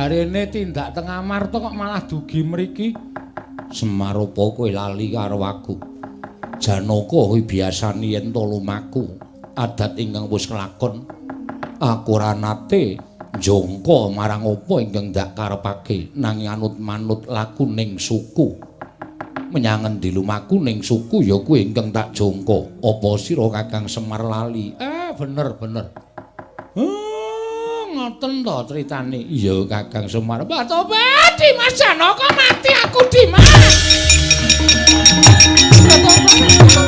Jarene tindak teng Amarta kok malah dugi mriki. Semar apa kowe lali karo aku? Janaka kuwi biasane yen to lumaku adat ingkang wis kelakon. Aku ora nate njongko marang apa ingkang ndak karepake nanging anut manut lakuning suku. Menyang endi lumaku ning suku ya kuwi ingkang tak jongko. Apa sira Kakang Semar lali? Bener bener. Ngoten to critane. Iya Kakang Semar. Mbah tobat Dimas Janaka mati aku Dimas.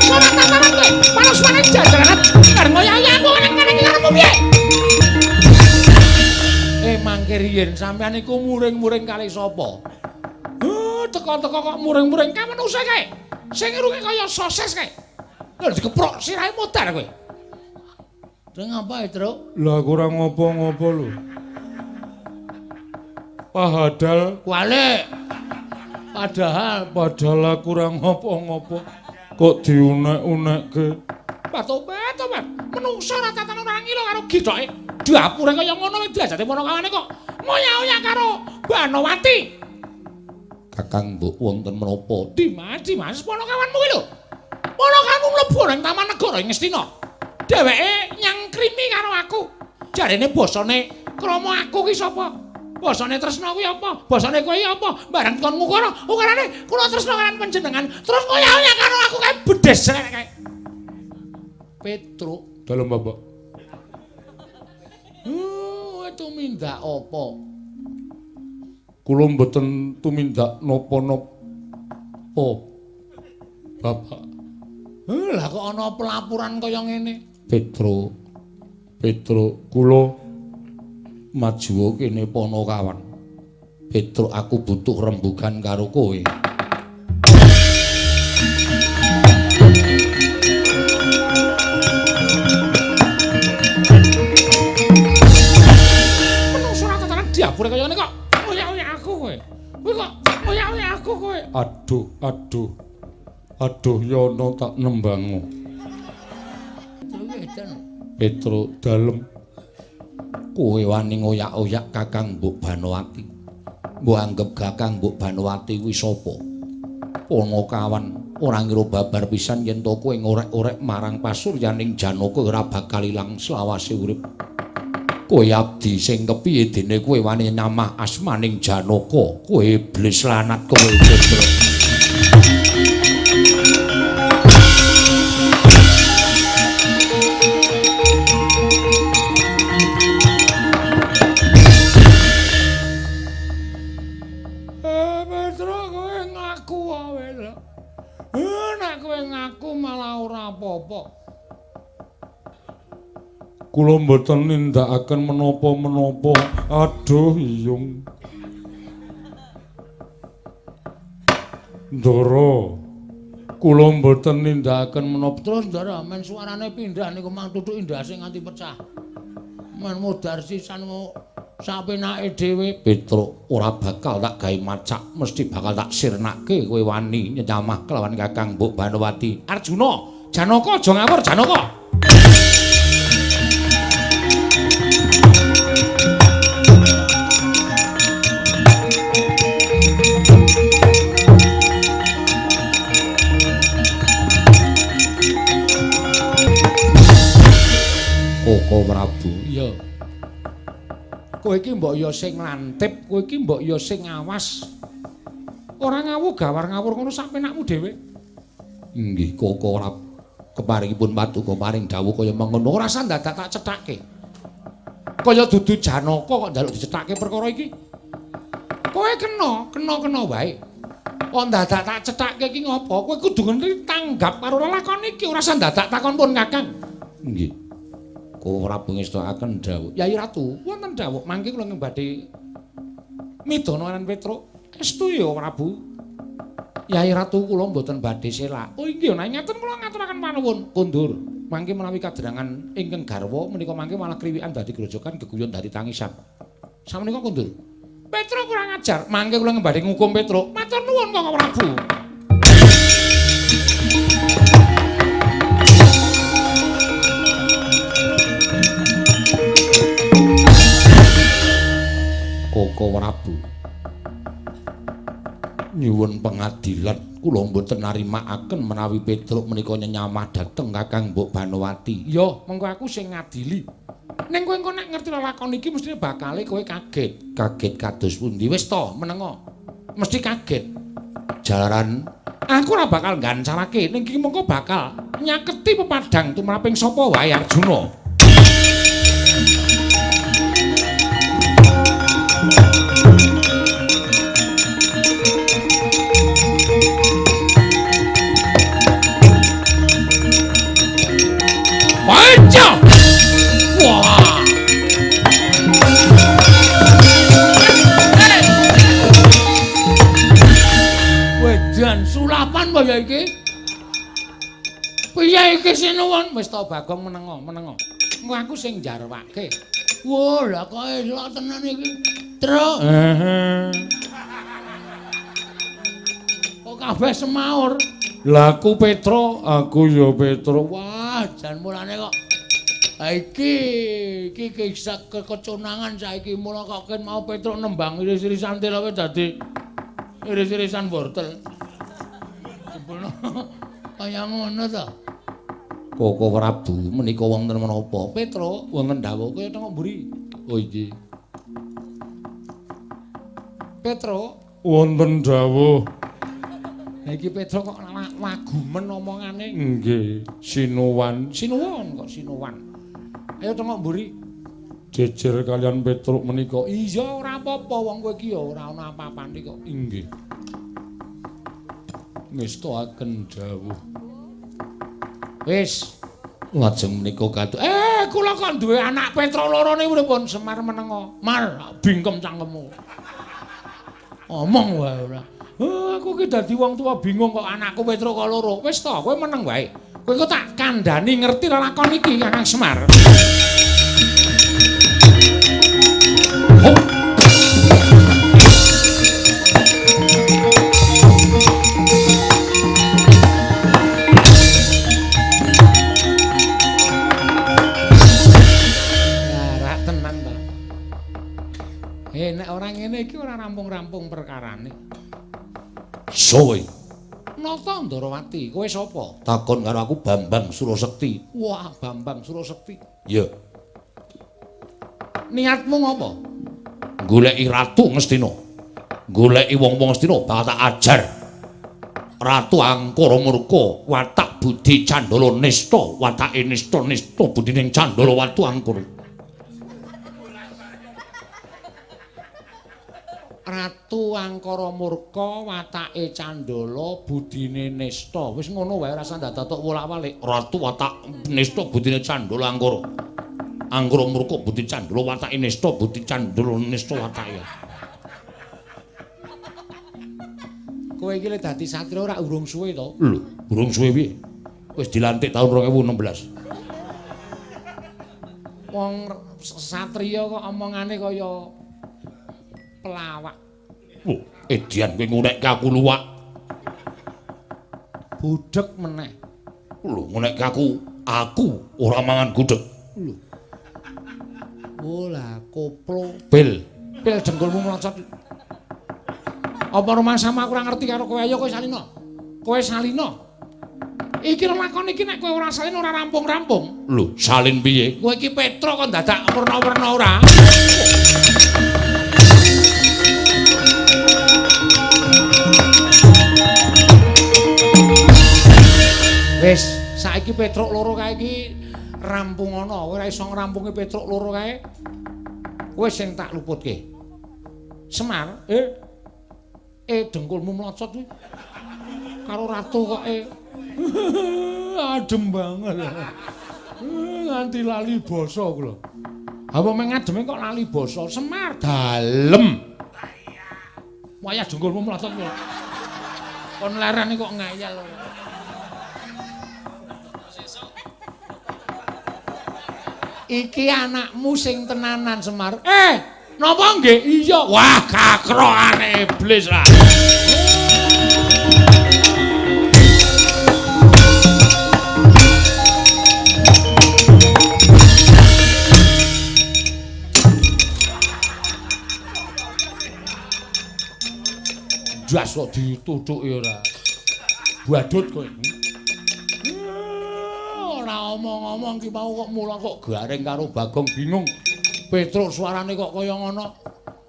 Ora tataran kowe. Panas-panas jajaran arep ngoyak aku nang iki karepmu piye? Mangke riyen sampean iku muring-muring kali sapa? Teko-teko kok muring-muring kamenuse kae. Sing irunge kaya sosis kae. Lho dikeprok sirahe modar kowe. Terus ngapa, Truk? Lah aku ora ngopo-ngopo lho. Padahal kualik. Padahal aku ora ngopo-ngopo kok diunek-unekke. Tobat, tobat. Menungso ora tatan ora ngilo karo githoke. Dapure kaya ngono kuwi diajate ponokawane kok ngoyak-oyak karo Banowati. Kakang mbok wonten menapa? Dimas, Dimas ponokawanmu kuwi lho. Ponokawanmu mlebu nang Taman Negara ing Ngastina. Dheweke nyangkrimi karo aku. Jarene basane krama aku ki sapa? Basane tresna kuwi apa? Basane kowe apa? Bareng kon ngukara, ukarane kula tresna kalian panjenengan. Terus ngoyak-oyak karo aku kae bedes kae. Petruk dalem Bapak. Tumindak apa? Kula mboten tumindak napa-napa Bapak. Lah kok ana pelaporan kaya ngene? Petruk, Petruk, kula maju kene ponokawan. Petruk aku butuh rembugan karo kowe. Menungso ora tataran diapure kaya ngene kok oyak-oyak aku kowe. Kowe kok oyak-oyak aku kowe. Aduh, aduh. Aduh yono tak nembangu. Petruk dalem. Kowe wani ngoyak-oyak Kakang Mbok Banowati. Mbok anggep Kakang Mbok Banowati kuwi sapa? Ponokawan ora ngira babar pisan yen to kowe ngorek-orek marang pasuryaning Janaka ora bakal ilang selawase urip. Kowe abdi sing kepiye dene kowe wani nyamah asmaning Janaka? Kowe iblis lanat kowe Petruk. Kula mboten nindakaken menapa-menapa. Aduh iyung. Ndara, kula mboten nindakaken menapa. Terus Ndara men suarane pindah niku mang tutuki ndase nganti pecah. Men modar sisan sapenake dhewe. Petruk ora bakal tak gawe macak, mesti bakal tak sirnake kowe wani nyamah kelawan Kakang Mbok Banowati. Arjuna, Janaka aja ngawur Janaka. Koko Prabu, iya. Kowe iki mbok ya sing lantip, kowe iki mbok ya sing ngawas. Ora ngawu gawar ngawur ngono sak penakmu dhewe. Inggih, Koko Prabu. Keparingipun paduka paring dawuh kaya mengono, ora usah dadak tak cethake. Kaya dudu Janaka kok njaluk dicethake perkara iki. Kowe kena, kena-kena wae. Kok dadak tak cethake iki ngopo? Kowe kudu ngerti tanggap karo lelakon iki, ora usah dadak takon pun Kakang. Nggih. Koko Prabu ngestokaken dawuh. Yai Ratu, wonten dawuh mangke kula badhe midana lan Petruk. Estu ya Prabu. Yai Ratu kula mboten badhe selak. Oh inggih, nek ngaten kula ngaturaken panuwun. Kondur. Mangke menawi kadrangan ingkang garwa menika mangke malah kriwikan dadi grojogan geguyon dadi tangisan. Samenika kondur. Petruk kurang ajar. Mangke kula badhe ngukum Petruk. Matur nuwun Koko Prabu. Koko Koko Prabu. Nyuwun pengadilan, kula mboten narimakaken menawi Petruk menika nyenyamah dhateng Kakang Mbok Banowati. Ya, mengko aku sing ngadili. Ning kowe engko nek ngerti lelakon iki mestine bakale kowe kaget. Kaget kados pundi? Wis to, menengo. Mesti kaget. Jalaran aku ora bakal nggancarake, ning iki mengko bakal nyaketi pepadang tumraping sapa wae Arjuna. Panca. Wah. Wedan sulapan apa ya iki? Piye iki sinuwun? Wis to Bagong menengo, menengo. Engko aku sing njarwake. Wah, lah kok elok tenan iki. Truk. Heeh. Kok kabeh semaur. Lah aku Petro, aku ya Petro. Wah, jan mulane kok iki iki kisah kecunangan saiki mula kok ken mau Petruk nembang iris-irisan tilawe dadi iris-irisan wortel. Jebulno kaya ngono to. Koko Prabu menika wonten menapa? Petruk wonten dawuh kaya tengok mburi. Oh iki. Petruk wonten dawuh. Lah iki Petruk kok wagumen omongane. Nggih, sinuwan. Sinuwun kok sinuwan. Ayo tengok mburi. Jejer kalian Petruk menika. Iya ora apa-apa wong kowe iki ya ora ana apa-apane kok. Inggih. Ngestoaken dawuh. Wis, lajeng menika kados kula kok duwe anak Petruk loro niku pripun? Semar menengo. Mar, bingkem cangkemmu. Omong wae ora. Aku ki dadi wong tua bingung kok anakku Petruk kok loro. Wis to, kowe meneng wae. Kowe kok tak kandhani ngerti lelakon iki Kakang Semar. Hop. Ora tenan to. Nek ora ngene iki ora rampung-rampung perkarane. Sowe. Nata Ndarawati, kowe sapa? Takon karo aku Bambang Surasekti. Wah, Bambang Surasekti. Ya. Niatmu ngopo? Goleki Ratu Ngastina. Goleki wong-wong Ngastina bakal tak ajar. Ratu Angkara Murka, watak budi Candala Nista, watake Nista Nista budining Candala watu Angkara. Ratu Angkara Murka watake Candala budine Nista. Wis ngono wae ora usah ndadak wolak-walik. Ratu watak Nista budine Candala Angkara. Angkara Murka budi Candala watake Nista budi Candala Nista watake. Kowe iki lek dadi satriya ora urung suwe to? Lho, urung suwe piye? Wis dilantik taun 2016. Wong satriya kok omongane kaya pelawak. Oh, edian kowe ngunekke aku luwak. Budheg meneh. Lho, ngunekke aku ora mangan gudheg. Lho. Oh lah, koplo. Pil. Pil dengkulmu mlocot. Apa rumangsamu aku ora ngerti karo kowe? Ayo kowe salino. Kowe salino. Iki lelakon iki nek kowe ora salin ora rampung-rampung. Lho, salin piye? Kowe iki Petruk kok dadak werna-werna ora? Wis, saiki Petruk loro kae iki rampung ana. Kowe ora iso ngrampungi Petruk loro kae. Kowe sing tak luputke. Semar, dengkulmu mlocot kuwi. Karo ratu kok Adem banget. Nganti lali basa kula. Apa meng ademe kok lali basa? Semar dalem. Wayah dengkulmu mlocot kuwi. Kon lerene kok ngayal. Iki anakmu sing tenanan Semar. Napa nggih? Iya. Wah, kakrokane iblis lah. Blas kok dituthuki ora. Badut kowe. Ora omong-omong ki mau kok mula kok garing karo Bagong bingung. Petruk suarane kok kaya ngono.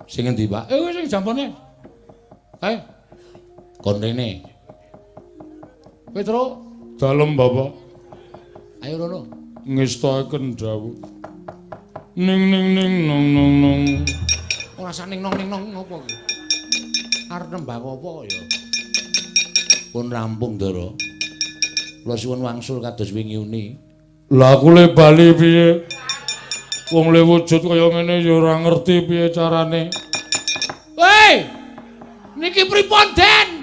Sing endi, Pak? Sing jampone. Kae. Kon rene. Petruk, dalem Bapak. Ayo rono. Ngestaken dawuh. Ning ning ning nong nong nong. Ora sak ning nong ning nong ngopo ki? Arep nembang apa ya? Pun rampung, Ndara. Kula suwun wangsul kados wingi uni. Lah aku le bali piye? Wong le wujud kaya ngene ya ora ngerti piye carane. Woi! Niki pripun, Den?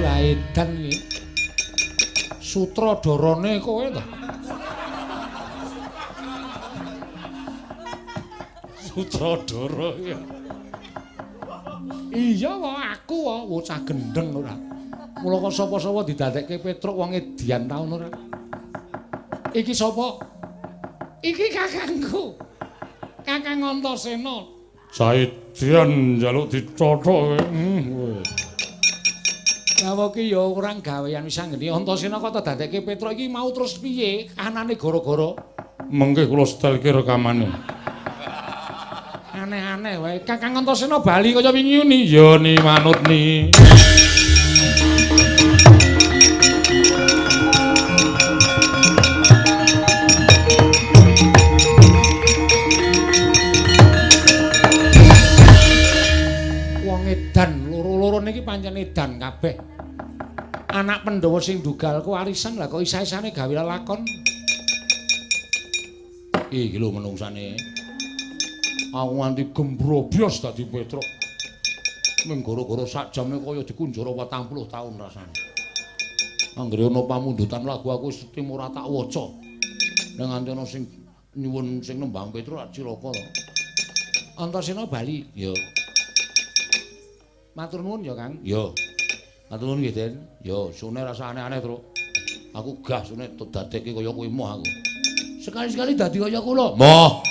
Lah edan iki. Sutradarane kowe ta? Sutradara ya. Iya wae aku wae bocah gendeng ora. Mula kok sapa-sapa didadekke Petruk wong edian taun ora. Iki sapa? Iki kakangku. Kakang Antasena. Saidian njaluk ditothok kowe. Lah kok iki ya ora gawean wis anggene Antasena kok dadekke Petruk iki mau terus piye kahanane gara-gara mengke kula setelke rekamane. Aneh-aneh wae. Kakang Antasena bali kaya wingi uni. Ya ni manut ni. Wong edan loro-loro niki pancen edan kabeh. Anak Pandhawa sing dugal kewarisan lah kok isa-isane gawe lelakon. Iki lho menungsane. Aku nganti gembrobyos dadi Petruk. Ming gara-gara sak jame kaya dikunjara 40 taun rasane. Anggere ana pamundutan lagu aku wis tim ora tak waca. Nek nganti ana sing nyuwun sing nembang Petruk rak cilaka to. Antasena bali. Ya. Matur nuwun ya, Kang. Ya. Matur nuwun nggih, Den. Ya, sune rasa aneh-aneh, Truk. Aku gah sune dadekke kaya kowe moh aku. Sekali-sekali dadi kaya kula. Moh.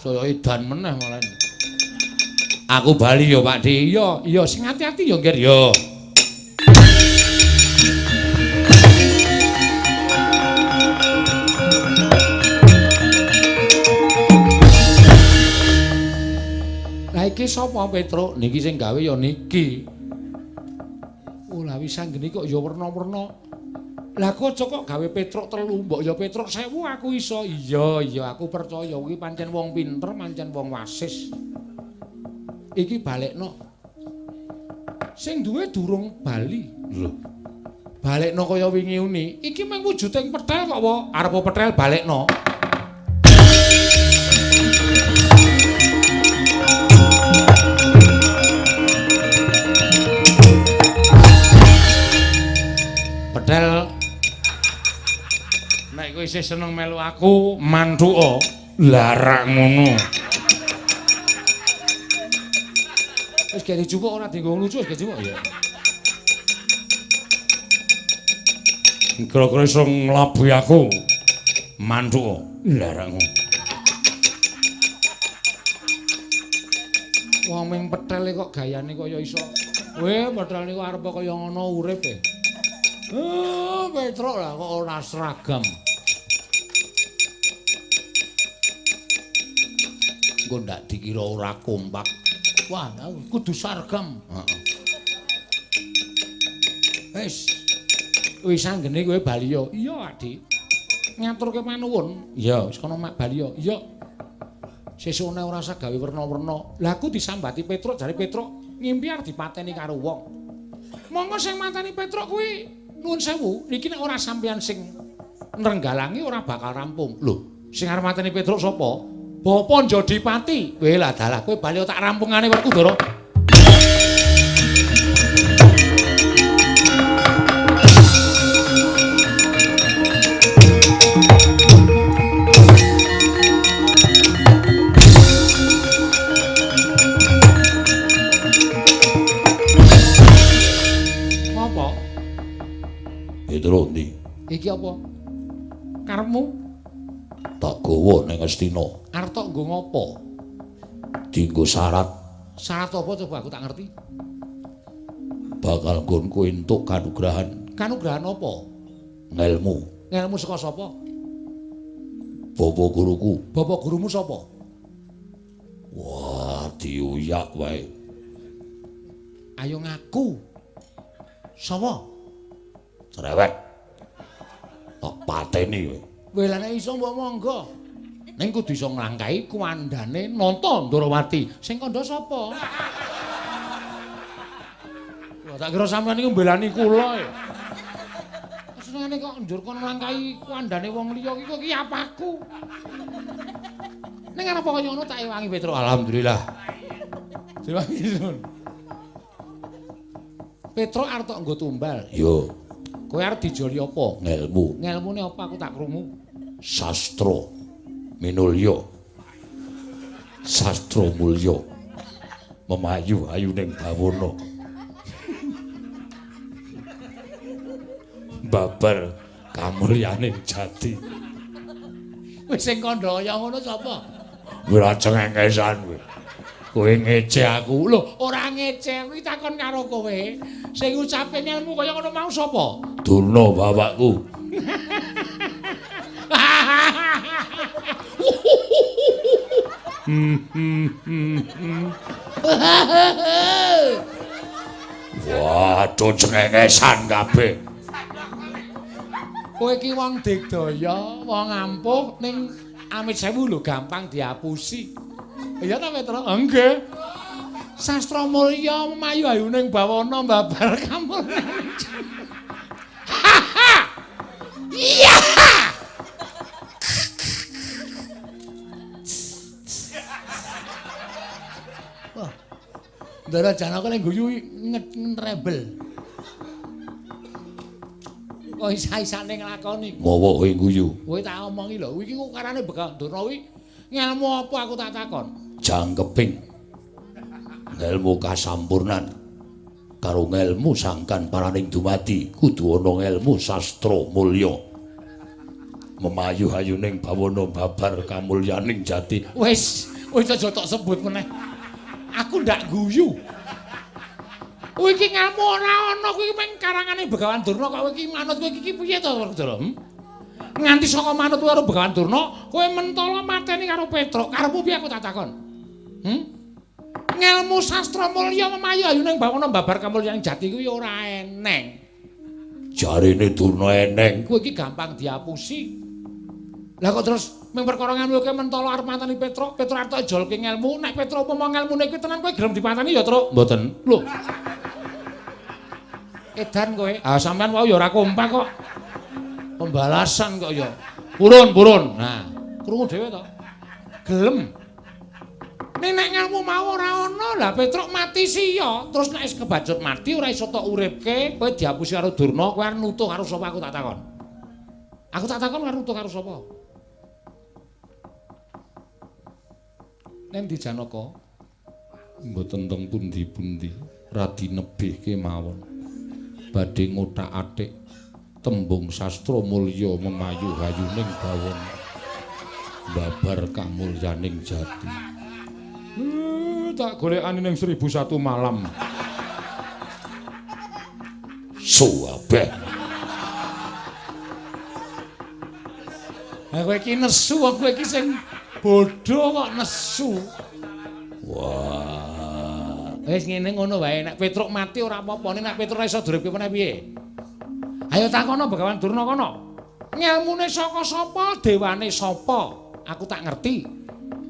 Saya edan meneh malah. Aku bali ya, Pak Di. Iya, iya sing ati-ati ya, Ngger. Ya. Lah iki sapa Petruk? Niki sing gawe ya niki. Oh, lah wis anggene kok ya werna-werna. Lah kok aja kok gawe Petruk 3, mbok ya Petruk 1000 aku iso. Iya, iya aku percaya kuwi pancen wong pinter, pancen wong wasis. Iki balekno. Sing duwe durung bali. Lho. Balekno kaya wingi uni. Iki mung wujuding petel kok, wa. Arep petel balekno. Petel nek kowe isih seneng melu aku, manthuka. Larak ngono. Wis gak dijupuk ora dienggo lucu wis gak dijupuk ya. Kira-kira iso nglabuhi aku. Manthuka. Larak ngono. Wong ming petele kok gayane kaya iso. Weh, petel niku arep kaya ngono urip e. Petruk lah kok ora seragam. Engko ndak dikira ora kompak. Wah, kudu seragam. Heeh. Wis. Wis anggene kowe bali ya. Iya, Adi. Ngaturke panuwun. Iya, wis kono mak bali ya. Iya. Sesukne ora usah gawe werna-werna. Lah aku disambati Petruk, jare Petruk ngimpi arep dipateni karo wong. Monggo sing mateni Petruk kuwi nuwun sewu, niki nek ora sampeyan sing nrenggalangi ora bakal rampung. Lho, sing arep mateni Petruk sapa? Bapa Njodipati. Weh lah dalah kowe bali tak rampungane Werkudara. Ngopo? Petruk ndi? Iki apa? Tak gawa ning Astina. Arep tok nggo ngopo? Dinggo syarat. Syarat apa coba aku tak ngerti. Bakal nggonku entuk kanugrahan. Kanugrahan apa? Ngelmu. Ngelmu saka sapa? Bapak guruku. Bapak gurumu sapa? Wah, diuyak wae. Ayo ngaku. Sapa? Cerewet. Tak pateni kowe. Kowe lha nek iso mbok monggo. Ning kudu iso nglangkahi kuwandane Nata Ndrawati. Sing kandha sapa? Wah, tak kira sampeyan niku mbelani kula ya. Senengane kok njur kon nglangkahi kuwandane wong liya iki kok iki apaku. Ning arep kaya ngono tak ewangi Petro. Alhamdulillah. Diwangi sun. Petro arep tok nggo tumbal. Yo. Kowe arep dijoli apa? Ngelmu. Ngelmune apa aku tak krungu? Sastra minulya. Sastra mulya. Memayu ayuning bawana. Babar kamulyaning jati. Wis sing kandha kaya ngono sapa? Ora cengengesan kowe. Kowe ngece aku. Lho, ora ngece, kuwi takon karo kowe. Sing ngucape ngelmu kaya ngono mau sapa? Durna bapakku. Waduh, cengengesan kabeh. Kowe iki wong digdaya, wong ampuh ning amit sewu lho gampang diapusi. Iya ta Petro? Nggih. Sastra mulya memayu ayuning bawana babar kamulyan. Iya. Wah. Ndara Janaka lek guyu ngetrebel. Kok isa-isane nglakoni. Ngowo kowe guyu? Kowe tak omongi lho, iki kok karane Begawan Durna kuwi ngelmu apa aku tak takon? Jangkeping ngelmu kasampurnan karo ngelmu sangkan paraning dumadi kudu ana ngelmu sastra mulya. Memayu ayuning bawana babar kamulyaning jati. Wis, wis aja tok sebut meneh. Aku ndak guyu. Kowe iki ngelmu ora ana, kuwi mung karangane Begawan Durna kok kowe iki manut kowe iki piye to, Werkudara? Nganti saka manut kowe karo Begawan Durna, kowe mentala mateni karo Petruk. Karepmu piye aku tak takon? Ngelmu sastra mulya memayu ayuning bawana babar kamulyaning jati kuwi ora eneng. Jarine Durna eneng. Kowe iki gampang diapusi. Lah kok terus mung perkara ngelmu kowe mentala arep mateni Petruk, Petruk arep ijolke ngelmu, nek Petruk upama ngelmune kuwi tenan kowe gelem dipateni ya, Truk? Mboten. Lho. Edan kowe. Ah sampean wau ya ora kompak kok. Pembalasan kok ya. Purun, purun. Nah, krungu dhewe to. Gelem. Ning nek ngelmu mau ora ana, lah Petruk mati siya. Terus nek wis kebacut mati ora iso tok uripke, kowe diapusi karo Durna, kowe arep nutuh karo sapa aku tak takon. Aku tak takon karo nutuh karo sapa? Nen di Janaka? Mboten teng pundi-pundi, radi nebih kemawon. Badhe ngothak-athik tembung sastra mulya memayu hayuning bawana babar kamulyaning jati. Tak golekane ning 1001 malam. Suwabeh. Lah kowe iki nesu, kowe iki sing bodho kok nesu. Wah. Wis ngene ngono wae, nek Petruk mati ora apa-apa, nek Petruk ora iso duripke meneh piye? Ayo takono Begawan Durna kono. Ngelmune saka sapa, dewane sapa? Aku tak ngerti.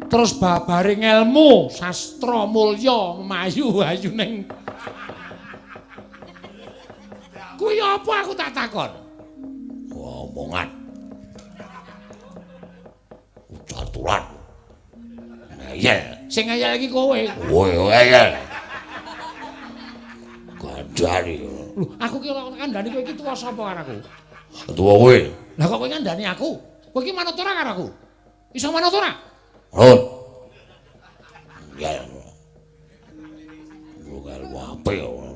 Terus babare ngelmu sastra mulya memayu ayuning kuwi apa aku tak takon? Omongan. Caturan. Ngeyel. Sing ngeyel iki kowe. Kowe ngeyel. Kandhani. Lho, aku ki ora kandhani kowe iki tuwa sapa karo aku? Tuwa kowe. Lah kok kowe ngandhani aku? Kowe iki manut ora karo aku? Iso manut ora? Manut. Ngeyel. Bukan wape ora.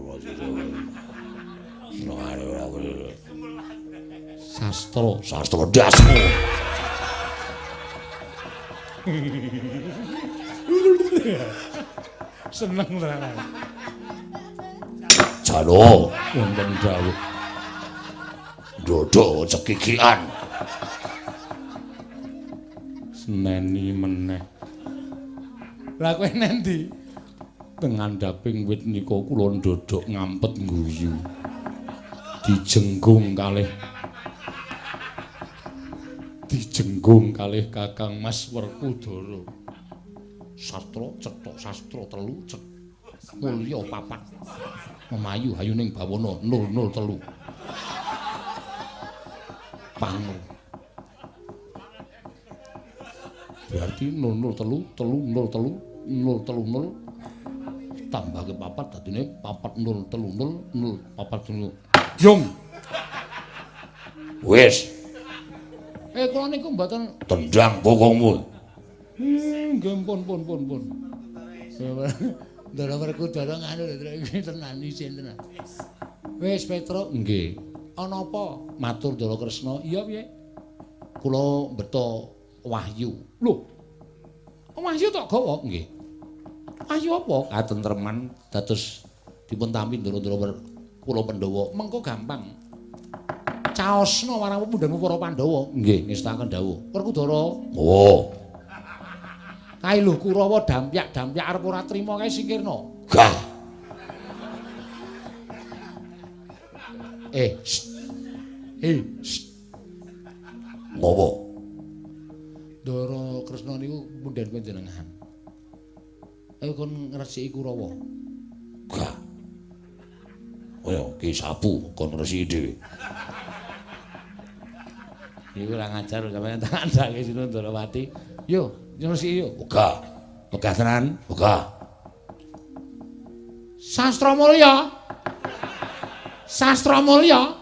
Sastra, sastra dasmu. Seneng tenan. Jalo wonten dawuh. Dodo cekikian. Seneni meneh. Lah kowe nendi? Teng ngandhaping wit nika kula ndodhok ngampet ngguyu. Dijenggung kalih Kakang Mas Werkudara. Sastra cethok sastra telu mulya papat. Memayu hayuning bawana 003. Pangu. Berarti 003 303 030 tambah ke papat dadine 4 0 3 0 0 4 0. Yung. Wis. Kula niku mboten tendang bokongmu. Nggih pun. Ndara Werkudara nganu lho iki tenan isin tenan. Wis Petruk, nggih. Ana apa? Matur Ndara Kresna. Iya piye? Kula mbeta wahyu. Lho. Wahyu tok gawa? Nggih. Wahyu apa? Katentreman dados dipun tampi ndara-ndara kula Pandhawa. Mengko gampang. Caosna marang pundhenmu para Pandhawa. Nggih, ngestakaken dawuh. Werkudara. Oh. Kae lho Kurawa dampyak-dampyak arep ora trima kae singkirna. Gah. Ngopo? Ndara Kresna niku pundhen panjenengan. Ayo kon ngresiki Kurawa. Gah. Ayo ki sapu kon ngresiki dhewe. Iku ora ngajar sampeyan tak kandhake Sinten Ndarawati. Yo, ngresiki yo. Wegah. Wegah tenan. Wegah. Sastra Mulya. Sastra Mulya.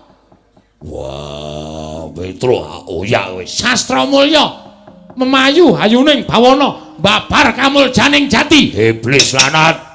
Wah, Petro oyak wis. Sastra Mulya. Memayu hayuning bawana, babar kamuljaning jati. Iblis lanat.